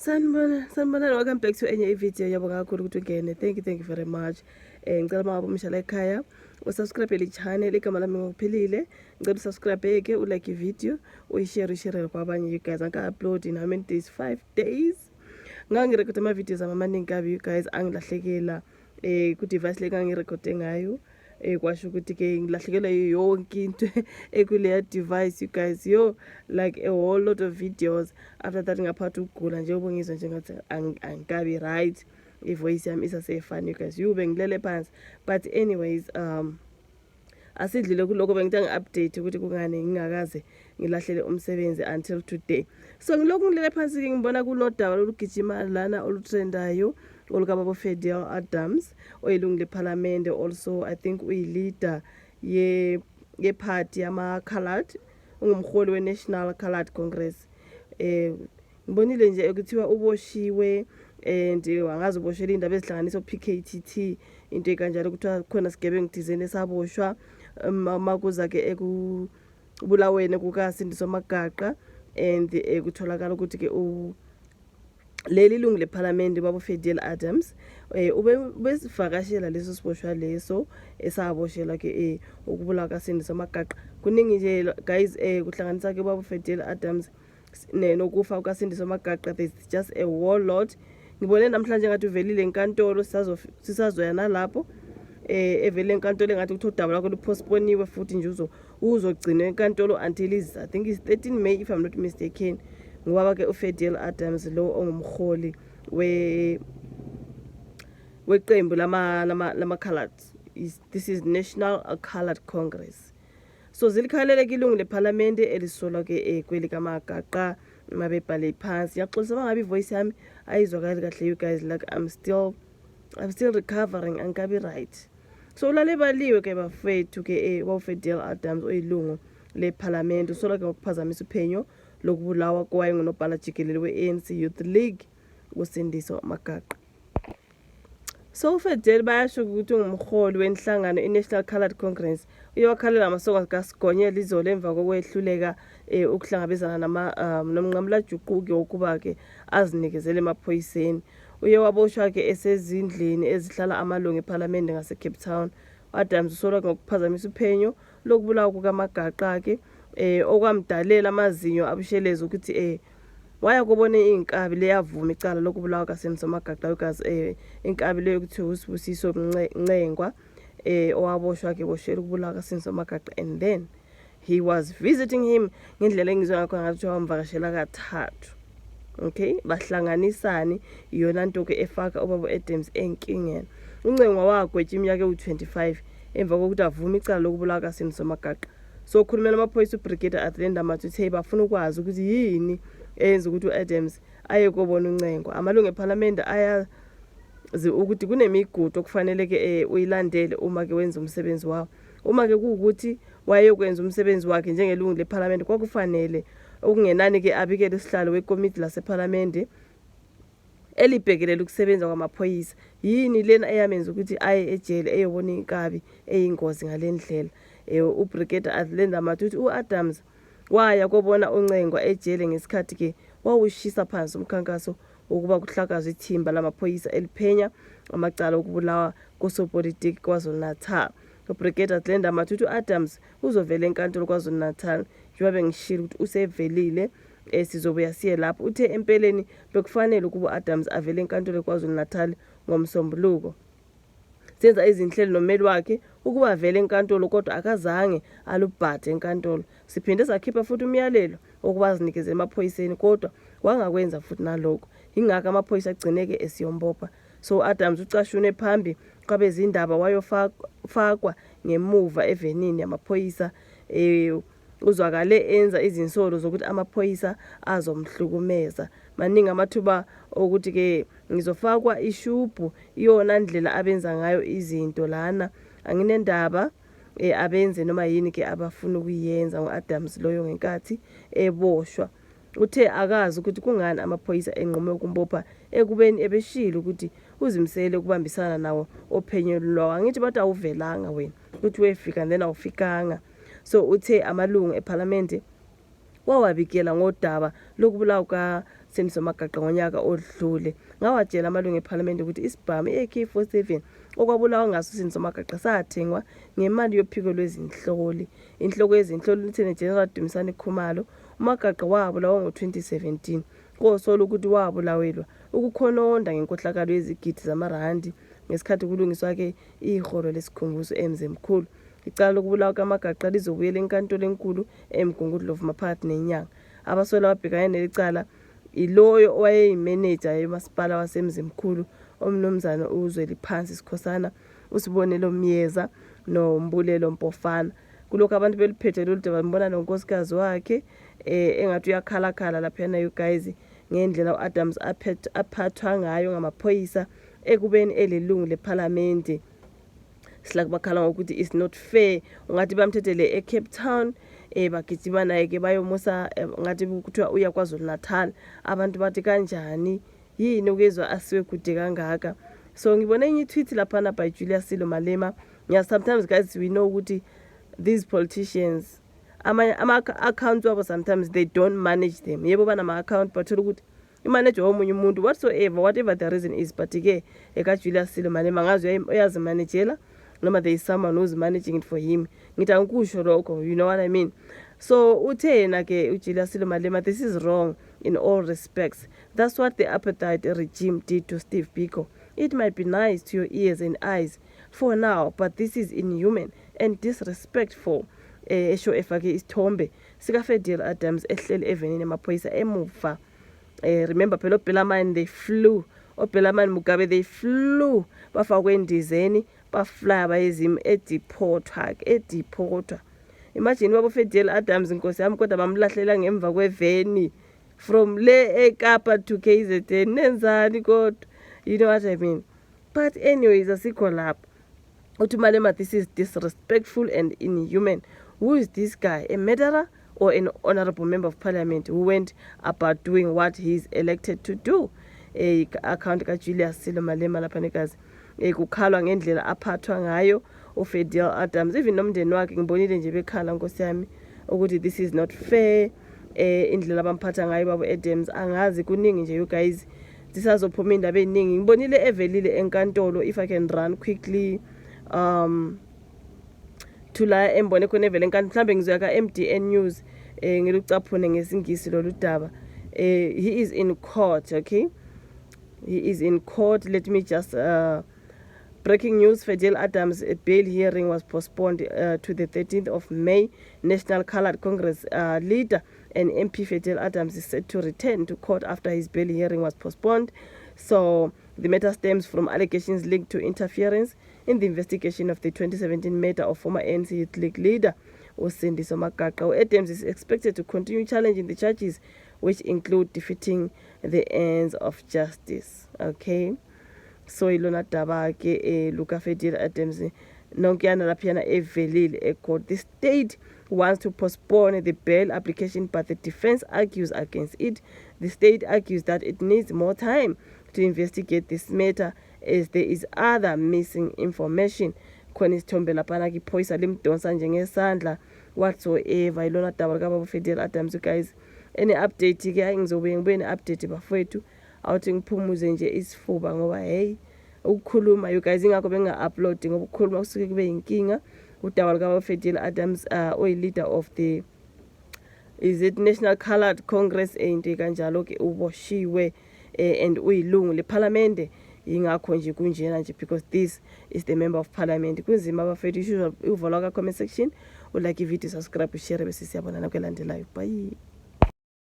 Sanibona, sanibonani, welcome back to enye i-video. Ngiyabonga kakhulu ukuthi ungene. Thank you, thank you very much. Ngicela uma ngabe umsha la ekhaya, usubscribe le channel. Igama lami ngokuphilile. Ngicela usubscribe ke, ulike i-video, uyishare, uyishare kwabanye, you guys. Angika-upload in how many days? 5 days. Ngangirekhode ama-videos ami amaningi kabi, you guys, angilahlekela ku-device le ngangirekhode ngayo. Kwasho ukuthi ke ngilahlekelwa yonke into ekuleya device, you guys. Yo, like a whole lot of videos. After that ngaphatha ukugula, njengoba ngizwa nje ngathi angikabi right, ivoice yami isasefani, you guys. You bengilele phansi, but anyways, asidlule kuloko. Bengithi angi-update ukuthi kungani ngingakaze ngilahlele umsebenzi until today. So ngilokhu ngilele phansi-ke, ngibona kunodaba lolugijima lana olutrendayo, olukababa Fadiel Adams, oyilungu lephalamende, also I think uyi-leader ye yephathi yama-Coloured, ungumholi we-National Coloured Congress. Ngibonile nje kuthiwa uboshiwe and angazi uboshela iy'ndaba ezihlanganisa o-PKTT, into ey'kanjalo. Kuthiwa khona sigebengu thizeni esaboshwa makuza-ke ekubulaweni kukaSindiso Magaqa, and kutholakala ukuthi-ke leli lungu lephalamende, baba Fadiel Adams, ube besivakashela leso siboshwa leso esaboshelwa ke ukubulawa kaSindiso Magaqa. Kuningi nje, guys, kuhlanganisa ke baba Fadiel Adams nokufa kukaSindiso Magaqa. There's just a whole lot. Ngibone namhlanje ngathi uvelile enkantolo, sisazoya nalapho. Evele enkantolo, engathi ukuthi udaba lwakhe lupostponiwe futhi nje, uzogcinwa enkantolo until is, I think is 13 May, if I'm not mistaken. Ngoba ke uFadiel Adams lo ongumholi we weqembu lama Coloured is, this is National Coloured Congress. So zilikhalele ke ilungu lephalamende elisolwa ke kwelikaMagaqa uma bebhale phansi. Ngiyaxolisa uma ngabe ivoice yami ayizwakali kahle, you guys. Like, I'm still recovering, angikabi right. So ulale baliwe ke bafethu ke wawuFadiel Adams, oyilungu lephalamende, usolwa ke ngokuphazamisa uphenyo lokubulawa kowayengunobhala jikelele we-ANC Youth League, uSindiso Magaqa. So uFadiel, bayasho ukuthi ungumholi wenhlangano i-National Coloured Congress, uye wakhalela amasongo kaSigonyela izolo emva kokwehluleka ukuhlangabezana nomnqamulajuqu-ke wokuba-ke azinikezele emaphoyiseni. Uye waboshwa-ke esezindlini ezihlala amalungu ephalamende ngase-Cape Town. Adams usolwa ngokuphazamisa uphenyo lokubulawa kukaMagaqa-ke, okwamdalela amazinyo abushelezi ukuthi waya kubona inkabi leyavuma icala lokubulawa kaSindiso Magaqa ugazi. Inkabi leyo kuthiwa uSibusiso Ncengwa, owaboshwa ke boshela ukubulawa kaSindiso Magaqa, and then he was visiting him. Ngendlela engizwe ngakho, ngathi wamvakashela kathathu. Okay, bahlanganisani? Iyona nto ke efaka ubaba Adams enkingeni. UNcengwa wagwetshwa iminyaka ewu-25 emva kokuthi avume icala lokubulawa kaSindiso Magaqa. So khulumela amaphoyisa, uBrigadier Athlenda Mathe, uthe bafuna ukwazi ukuthi yini eyenza ukuthi u-Adams aye kobona uNcengwa. Amalungu ephalamende ayazi ukuthi kunemigudu okufanele ke uyilandele uma ke wenza umsebenzi wawo. Uma ke kuwukuthi wayekwenza umsebenzi wakhe njengelungu lephalamende, kwakufanele okungenani ke abikele usihlalo wekomiti lasephalamende elibhekelele ukusebenza kwamaphoyisa. Yini lena eyamenza ukuthi aye ejele eyobona inkabi eyingozi ngale ndlela? UBrigadier Athlenda Mathe uthi u-Adams waya kobona uNcengwa ejele ngesikhathi ke wawushisa phansi umkhankaso wokuba kuhlakazwe ithimba lamaphoyisa eliphenya amacala okubulawa kosopolitiki KwaZulu-Natal. UBrigadier Athlenda Mathe uthi u-Adams uzovela enkantolo KwaZulu-Natal, njengoba bengishilo ukuthi usevelile. Sizobuya siye lapho. Uthe empeleni bekufanele ukuba u-Adams avele enkantolo KwaZulu-Natal ngoMsombuluko. Senza izinhlelo nommeli wakhe ukuba avele enkantolo, kodwa akazange alubhade enkantolo. Siphinde sakhipha futhi umyalelo wokuba azinikeze emaphoyiseni, kodwa wangakwenza futhi nalokho. Yingakho amaphoyisa agcineke esiyombopha. So Adams ucashunwe phambi kwabezindaba, wayofakwa ngemuva evenini yamaphoyisa. Uzwakale enza izinsolo zokuthi amaphoyisa azomhlukumeza. Maningi amathuba okuthi ke ngizofakwa ishubhu, iyona ndlela abenza ngayo izinto lana. Anginendaba, abenze noma yini ke abafuna ukuyenza. Ngo-Adams loyo ngenkathi eboshwa. Uthe akazi ukuthi kungani amaphoyisa enqume ukumbopha ekubeni ebeshilo ukuthi uzimisele ukubambisana nawo ophenyweni lwawo. Angithi bathi awuvelanga wena, ukuthi wefika and then awufikanga. So uthe amalungu ephalamende wawabikela ngodaba lokubulawa kukaSindiso. Sindiso Magaqa ngonyaka odlule. Ngawatshela amalungu ephalamende ukuthi isibhamu i-AK-47 okwabulawa ngaso uSindiso Magaqa sathengwa ngemali yophiko lwezinhloli. Inhloko yezinhloli uLieutenant General Dumisani Khumalo, uMagaqa wabulawa ngo-2017. Kosola ukuthi wabulawelwa ukukhononda ngenkohlakalo yezigidi zamarandi ngesikhathi kulungiswa-ke ihholo lesikhumbuzo eMzimkhulu. Icala lokubulawa kukaMagaqa lizobuyela enkantolo enkulu eMgungundlovu maphakathi nenyanga. Abasolwa ababhekane neli cala iloyo owayeyimeneja yomasipala waseMzimkhulu uMnumzane uZweliphansi Sikhosana, uSibonelo Myeza noMbulelo Mpofana. Kulokhu abantu beluphethe lolu daba ngibona nonkosikazi wakhe engathi uyakhalakhala laphayana, you guys, ngendlela u-Adams aphathwa ngayo ngamaphoyisa ekubeni elilungu lephalamende. Sila bakhala ngokuthi it's not fair, ungathi bamthethele eCape Town, bagijima naye ke bayomusa, ngathi kuthiwa uya KwaZulu Natal. Abantu bathi kanjani, yini ukezwa asiwe kude kangaka? So ngibone enye i-tweet laphana by Julius Silo Malema. Yeah, sometimes, guys, we know ukuthi these politicians, amanye ama-accounts wabo, sometimes they don't manage them. Yebo, banama-account, bathola ukuthi imanager womunye umuntu, whatsoever, whatever the reason is. But-ke ekaJulius Silo Malema ngazi uyazimanejela noma there is someone who's managing it for him. Ngithi angikusho lokho, you know what I mean. So uthe yena-ke uJulius Silo Malema, "This is wrong in all respects. That's what the apartheid regime did to Steve Biko. It might be nice to your ears and eyes for now, but this is inhuman and disrespectful." Esho efake isithombe sikaFadiel Adams ehleli evenini yamaphoyisa emuva. Remember phela oBellarmine, they flew oBellarmine Mugabe, they flew, bafakwe endizeni, baflya bayeZim, edeportwa ke, edeportwa. Imagine babo Fadiel Adams, inkosi yami, kodwa bamlahlela ngemva kweveni from le eKapa to KZN. Nenzani kodwa? You know what I mean? But anyways, asikho lapho. Uthi Malema, "This is disrespectful and inhuman. Who is this guy, a murderer or an honorable member of parliament who went about doing what he is elected to do?" Account kaJulius Silo Malema lapha nekazi, kukhalwa ngendlela aphathwa ngayo uFadiel Adams. Even nomndeni wakhe ngibonile nje bekhala, nkosi yami, ukuthi this is not fair, indlela abamphatha ngayo babo Adams. Angazi, kuningi nje, you guys, sisazophuma indaba eziningi. Ngibonile evelile enkantolo. If I can run quickly to la embone khona evele enkantolo, mhlambe ngizoya ka MDN News, ngilucaphune ngesiNgisi lolu daba. He is in court, okay, he is in court. Let me just, breaking news: Fadiel Adams' bail hearing was postponed to the 13th of May. National Coloured Congress leader and MP Fadiel Adams is set to return to court after his bail hearing was postponed. So the matter stems from allegations linked to interference in the investigation of the 2017 murder of former ANC Youth League leader uSindiso Magaqa. Adams is expected to continue challenging the charges, which include defeating the ends of justice. Okay, so ilona daba ke luka Fadiel Adams nonkiyana laphiyana evelile ecourt. The state wants to postpone the bail application, but the defense argues against it. The state argues that it needs more time to investigate this matter as there is other missing information. Khona isithombe laphana ke, iphoyisa limdonsa njengesandla, whatsoever. Ilona daba likababa Fadiel Adams, you guys. Any update ke, hayi, ngizobuye ngibuye ne-update, bafowethu. Awuthi ngiphumuze nje isifuba ngoba hey, ukukhuluma, you guys, ingakho benginga-upload, ngoba ukukhuluma kusuke kube yinkinga. Udaba likababa Fadiel Adams, oyi-leader of the, is it National Coloured Congress, into kanjalo ke, uboshiwe, and uyilungu lephalamende. Ingakho nje kunjena nje, because this is the member of parliament. Kunzima, abafethu. Uvalwa ka comment section, ulike ivideo, subscribe, ushare, bese siyabonana kwelandelayo. Bye.